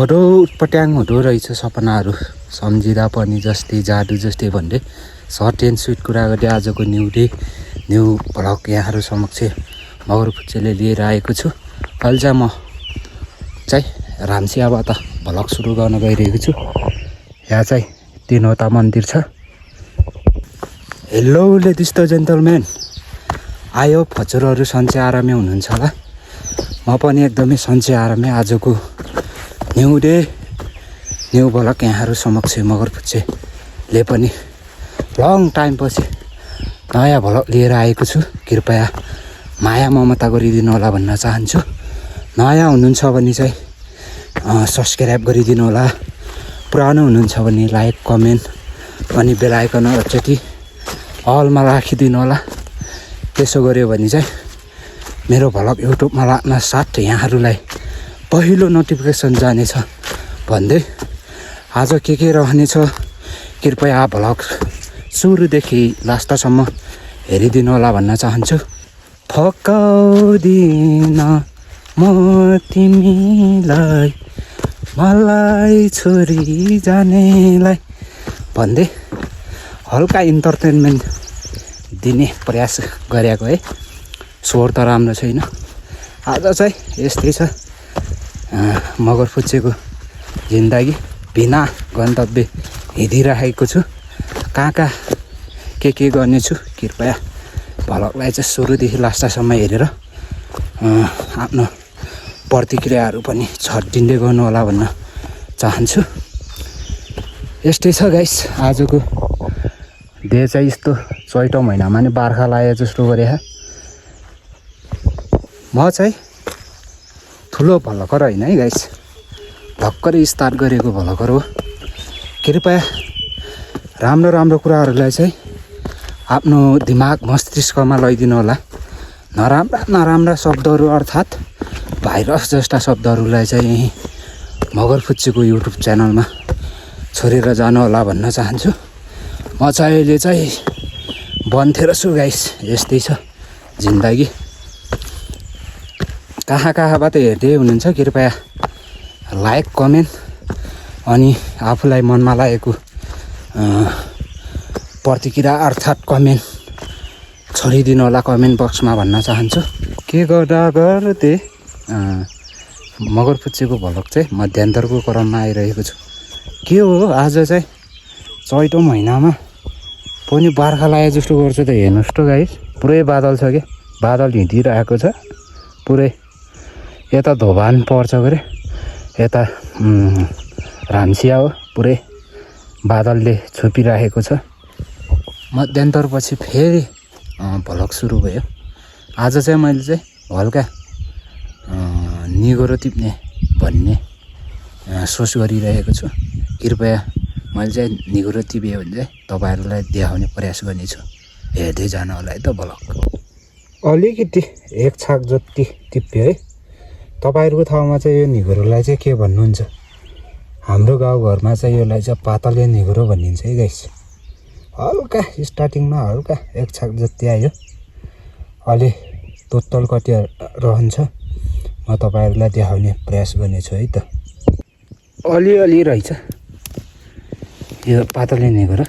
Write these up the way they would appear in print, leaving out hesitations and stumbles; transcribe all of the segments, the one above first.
बडो उटपट्याङ हुँदो रहेछ सपनाहरू सम्झिँदा पनि जस्तै जादु जस्तै भन्दै सर्ट एन्ड स्विट कुरा गर्दै आजको न्यू भ्लग यहाँहरू समक्ष मगरपुच्छेले लिएर आएको छु। अहिले चाहिँ म चाहिँ रामसियाबाट भ्लग सुरु गर्न गइरहेको छु। यहाँ चाहिँ तिनवटा मन्दिर छ। हेलो लेडिज द जेन्टलमेन, आयो हजुरहरू सन्चै आरामै हुनुहुन्छ होला। म पनि एकदमै सन्चै आरामै। आजको न्यू भ्लग यहाँहरू समक्ष मगरपुच्छेले पनि लङ टाइम पछि नयाँ भ्लग लिएर आएको छु। कृपया माया ममता गरिदिनु होला भन्न चाहन्छु। नयाँ हुनुहुन्छ भने चाहिँ सब्सक्राइब गरिदिनु होला। पुरानो हुनुहुन्छ भने लाइक कमेन्ट अनि बेल आइकन अचेती अलमा राखिदिनु होला। त्यसो गर्यो भने चाहिँ मेरो भ्लग युट्युबमा लाग्न साथ यहाँहरूलाई पहिलो नोटिफिकेसन जानेछ भन्दै आज के रहनेछ कृपया भ्लग सुरुदेखि लास्टसम्म हेरिदिनु होला भन्न चाहन्छु। फकाउँदिन म तिमीलाई मलाई छोरी जानेलाई भन्दै हल्का इन्टरटेनमेन्ट दिने प्रयास गरेको है। स्वर त राम्रो छैन। आज चाहिँ यस्तै छ मगरपुच्छेको जिन्दगी बिना गन्तव्य हिँडिराखेको छु। कहाँ के गर्नेछु कृपया भ्लगलाई चाहिँ सुरुदेखि लास्टसम्म हेरेर आफ्नो प्रतिक्रियाहरू पनि छाडिँदै गर्नु होला भन्न चाहन्छु। यस्तै छ गाइस आजको डे चाहिँ। यस्तो चैतो महिनामा नि बर्खा लाग्यो जस्तो गरे। म चाहिँ ठुलो भ्लगर होइन है गाइस, भर्खरै स्टार्ट गरेको भ्लगर हो। कृपया राम्रो कुराहरूलाई चाहिँ आफ्नो दिमाग मस्तिष्कमा लैदिनु होला। नराम्रा शब्दहरू अर्थात् भाइरस जस्ता शब्दहरूलाई चाहिँ मगरपुच्छेको युट्युब च्यानलमा छोडेर जानु होला भन्न चाहन्छु। म चाहिँ अहिले चाहिँ बन्थेर छु गाइस। यस्तै छ जिन्दगी। कहाँबाट हेर्दै हुनुहुन्छ कृपया लाइक कमेन्ट अनि आफूलाई मनमा लागेको प्रतिक्रिया अर्थात् कमेन्ट छोडिदिनु होला कमेन्ट बक्समा भन्न चाहन्छु। के गर्दै मगरपुच्छेको भ्लग चाहिँ मध्यान्तरको क्रममा आइरहेको छु। के हो आज चाहिँ चैतो महिनामा पनि बर्खा लाग्यो जस्तो गर्छ त। हेर्नुहोस् त गाइस, पुरै बादल छ कि बादल हिँडिरहेको छ पुरै। यता धोबान पर्छ गरे, यता रामसिया हो। पुरै बादलले छोपिराखेको छ। मध्यान्तरपछि फेरि भ्लग सुरु भयो। आज चाहिँ मैले चाहिँ हल्का निगोरो टिप्ने भन्ने सोच गरिरहेको छु। कृपया मैले चाहिँ निगोरो टिप्यो भने चाहिँ तपाईँहरूलाई देखाउने प्रयास गर्नेछु। हेर्दै जानु होला है त भ्लग। अलिकति एक छाक जति टिप्यो है। तपाईँहरूको ठाउँमा चाहिँ यो निगोरोलाई चाहिँ के भन्नुहुन्छ? हाम्रो गाउँघरमा चाहिँ यसलाई चाहिँ पातले निगोरो भनिन्छ है गाइस। हल्का स्टार्टिङमा हल्का एक छाक जति आयो। अलि टोटल कति रहन्छ म तपाईँहरूलाई देखाउने प्रयास गर्नेछु है त। अलि रहेछ यो पातले निगोरो।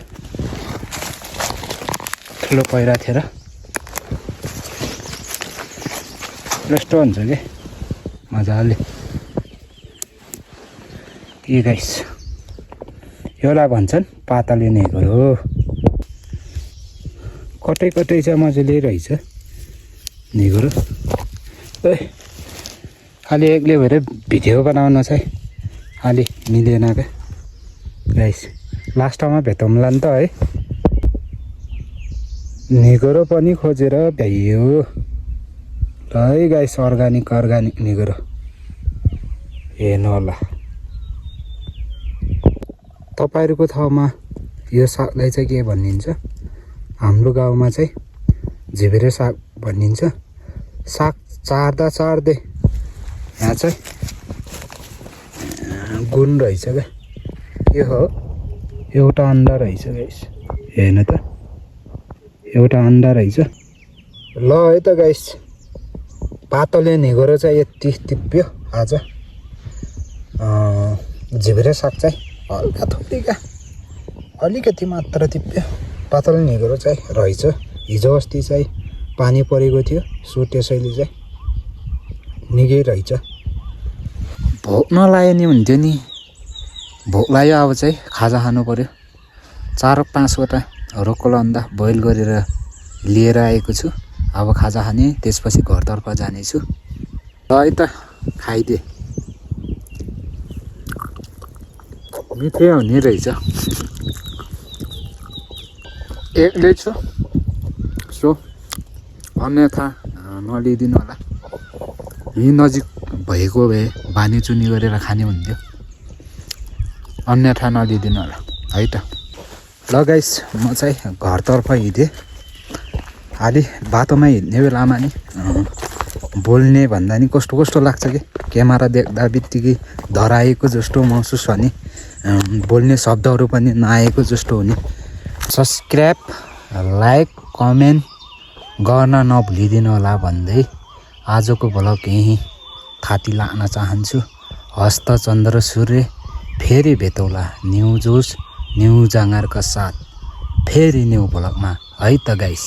ठुलो पहिरा थिएर यस्तो हुन्छ कि मजाले। के गाइस यसलाई भन्छन् पातले निगोरो। कतै चाहिँ मजाले रहेछ निगोरो। खालि एक्लै भएर भिडियो बनाउन चाहिँ अलि मिलेन क्या गाइस। लास्टमा भेटौँला नि त है। निगोरो पनि खोजेर भ्याइयो है गाइस। अर्ग्यानिक निगोरो हेर्नु होला। तपाईँहरूको ठाउँमा यो सागलाई चाहिँ के भनिन्छ? हाम्रो गाउँमा चाहिँ झिबेरे साग भनिन्छ। साग चार्दै यहाँ चाहिँ गुण रहेछ क्या। के हो? एउटा अन्डा रहेछ गाइस। हेर्नु त एउटा अन्डा रहेछ। ल है त गाइस, पातले निगोरो चाहिँ यति टिप्यो आज। झिब्रे साग चाहिँ हल्का थोप्लिका अलिकति मात्र टिप्यो पातल निगरो चाहिँ रहेछ। हिजो अस्ति चाहिँ पानी परेको थियो सो त्यसैले चाहिँ निकै रहेछ। भोक नलायो नि हुन्थ्यो नि, भोक लाग्यो अब चाहिँ खाजा खानु पर्यो। 4-5वटा रोकोला अन्डा बोइल गरेर लिएर आएको छु। अब खाजा खाने त्यसपछि घरतर्फ जानेछु। ल है त खाइदिए मिठै हुने रहेछ। एक्लै छु सो अन्यथा नलिदिनु होला। यहीँ नजिक भएको भए बानीचुनी गरेर खाने हुन्थ्यो, अन्यथा नलिदिनु होला है त। ल गाइस म चाहिँ घरतर्फ हिँडेँ। अलि बाटोमा हिँड्ने बेलामा नि बोल्ने भन्दा नि कस्तो कस्तो लाग्छ कि क्यामेरा देख्दा बित्तिकै धराएको जस्तो महसुस हुने, बोल्ने शब्दहरू पनि नआएको जस्तो हुने। सब्सक्राइब लाइक कमेन्ट गर्न नभुलिदिनु होला भन्दै आजको भ्लग यहीँ थाती लाग्न चाहन्छु। हस्त चन्द्र सूर्य फेरि भेटौँला न्यू जोस न्यू जाँगरका साथ फेरि न्यू भ्लगमा है त गाइस।